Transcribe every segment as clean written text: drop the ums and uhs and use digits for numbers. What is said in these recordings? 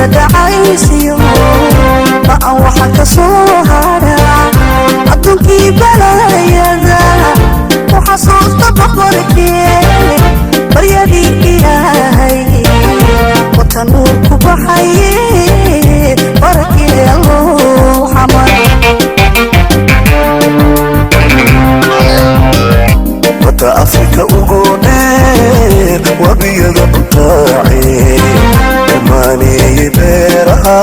Bixisada dhacaysiyo ba'an waxa ka soo hara adduunkii balaayada ku xasuusta boqorkee baryadii Ilaahay wata nuur ku baxaye barakee Alluu xamar. Wata Afrika ugu dheer wabiyada butaace irmaaneeyey beeraha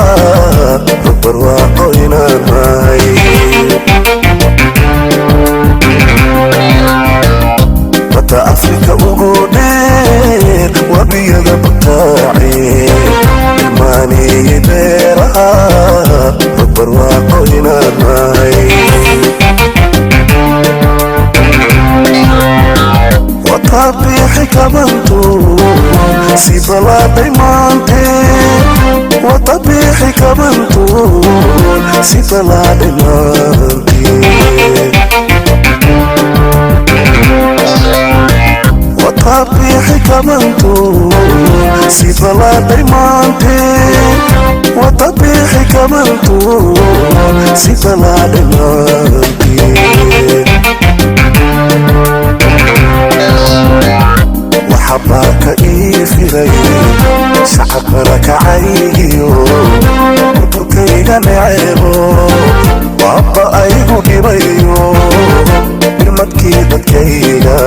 barwaaqo inaan nahay. Wata Afrika ugu dheer wabiyada butaace irmaaneeyey beeraha barwaaqo inaan nahay. Watabiixi kabantu si balaadhay maante, watabiixi kabantu si balaadhay maante, watabiixi kabantu si balaadhay maante, watabiixi kabantu si balaadhay maante. Waxabaaka ii firay shacabkana kacaygiyo burburkayga neceebo baaba aygu dhibayo birmadkii dadkayga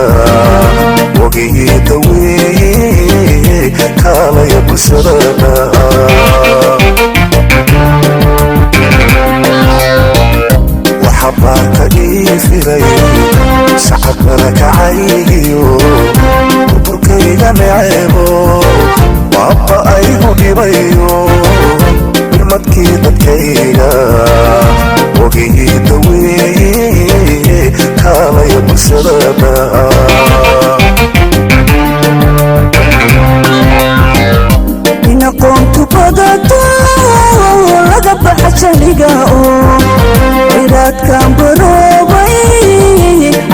wogigii daweeye kaalaya bulshadana. Waxabaaka ii firay shacabkana kacaygiyo burburkayga neceebo baaba aygu dhibayo birmadkii dadkayga wogigii daweeye kaalaya bulshadana. In aqoontu badato laga baxa jahliga oo ciraadkan baroobay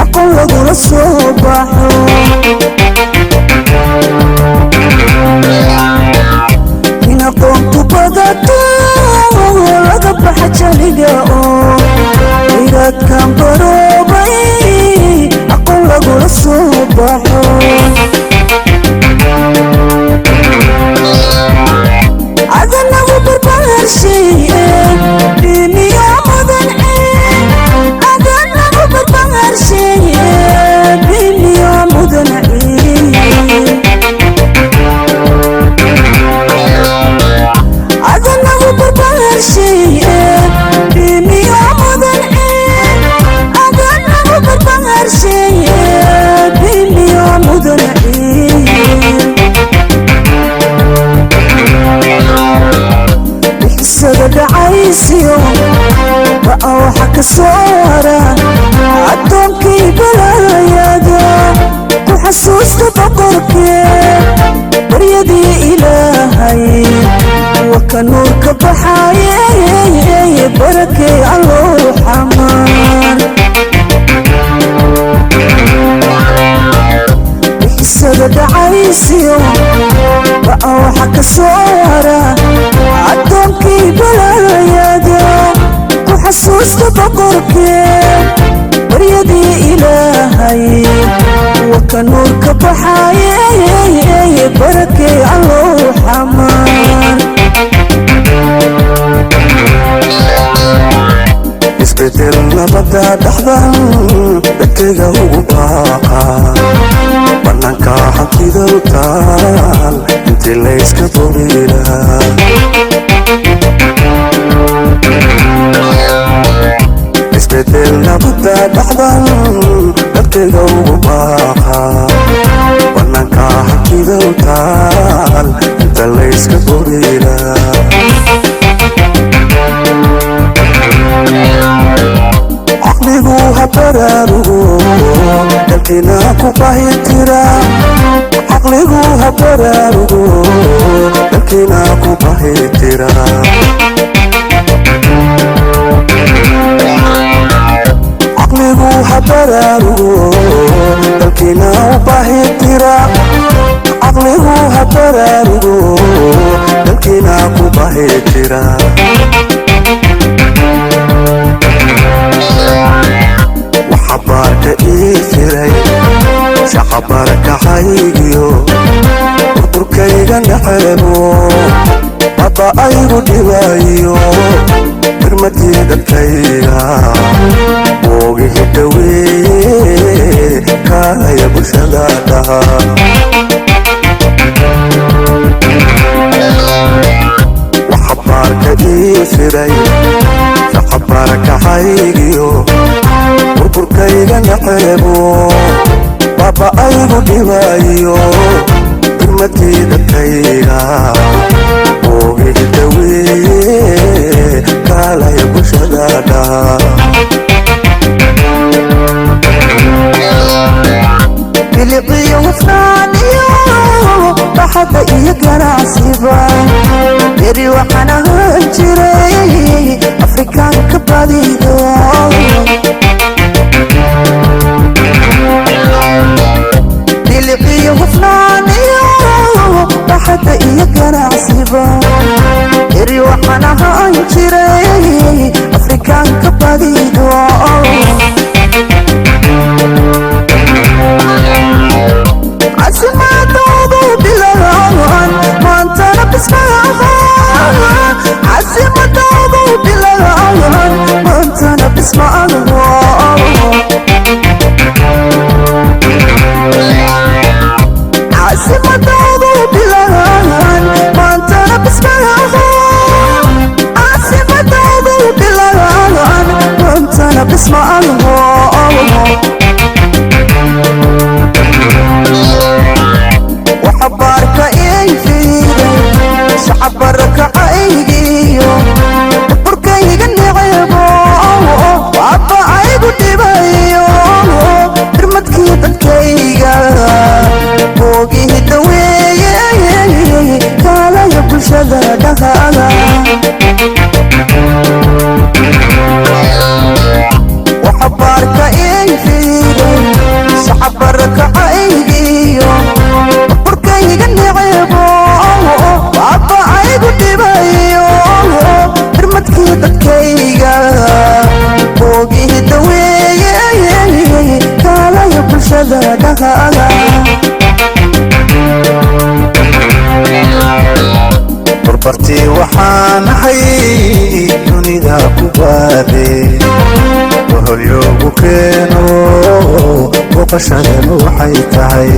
aqoon lagula soo baxo. In aqoontu badato laga baxa jahliga oo ciraadkan baroobay aqoon lagula soo baxo. Adanagu barbaarshiye dhimiyo mudan, adanagu barbaarshiye dhimiyo mudan, adanagu barbaarshiye dhimiyo mudan, adanagu barbaarshiye dhimiyo mudan. Bixisada dhacaysiyo ba'a waxa ka soo hara addoonkii balaayada ku xasuusta boqorkee baryadii Ilaahay waka nuur ka baxaye barakee Alluu xamaar. Bixisada dhacaysiyo ba'a waxa ka soo hara addoonkii balaayada ku xasuusta boqorkee baryadii Ilaahay waka nuur ka baxaye barakee Alluu xamaar. Isbedel nabada dhaxdan dadkayga ugu baaqa bannaanka hantida u taal intii layska boriraa. Isbedel nabada dhaxdan dadkayga ugu baaqa bannaanka hantida u taal inta layska boriraa. Caqligu ha baraarugo dalkiina ku bahi tira, caqligu ha baraarugo dalkiina ku bahi tira, caqligu ha baraarugo dalkiina u bahi tira, caqligu ha baraarugo dalkiina ku bahi. Baahi tira. Waxa baarka ii firay shaqabarakacaygiyo burburkayga naceebo, baba aygu dhibayo birmadii dadkayga boogihii dhaweeye kaalaya bulshada dhaha. Waxa baarka ii firay shaqabarakacaygiyo burburkayga naceebo, baba aygu dhibayo birmadii dadkayga boogihii dhaweeye kaalaya bulshada dhaha. Biliqiyo hufnaaniyo baxadda iyo ganacsiba beri waxaan ahaan jiray Afrikaanka badido. Biliqiyo hufnaaniyo baxadda iyo ganacsiba beri waxaan ahaan jiray Afrikaanka badido. Casimadoodu bilawan maantana bismaaha, casimadoodu bilawan maantana bismaaho, casimadoodu bilawan maantana bismaaho, casimadoodu bilawan maantana bismaaho. Waxabaarka ii fiiday shacabarakacaygiyo burburkayga necebo, waaba aygu dhibayo birmadkii dadkayga boogihii daweeye kaalaya bulshada dhahaga. Waxabaarka ii fiiday shacabarakacaygiyo burburkayga necebo, waaba aygu dhibayo birmadkii dadkayga boogihii daweeye kaalaya bulshada dhahaga. Barbartii waxaan ahay dunida ku baade, waholyoogu keeno booqashadanu waxay tahay.